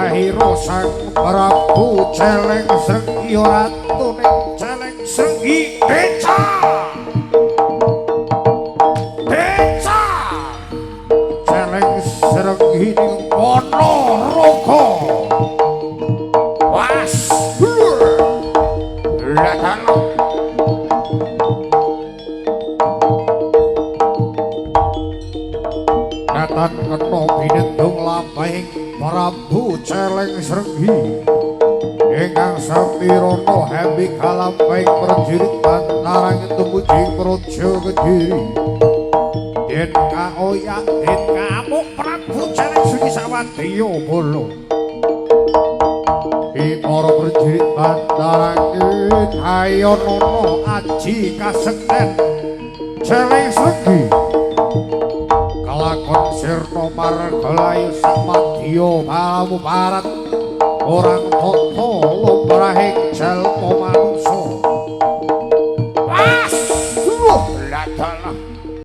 Lumrahira Sang Prabu Celeng Srenggi ratune Celeng Srenggi Deca. Deca. Celeng Srenggi ning Ponorogo. Was. Latan. Katan kena binendung lampahing Prabu Celeng Srenggi ingkang samirana hemi kalampahing prajurit bantarangin tumuju ing praja Kediri. Yen kaoyak den kaamuk Prabu Celeng Srenggi sawadya bala. Ing para prajurit bantarangin hayonono aji kasekten Celeng Srenggi. Kelakon sirna margalayu samadya balamu barat orang tata lumrahing jalma manungsa. Was! Ladalah.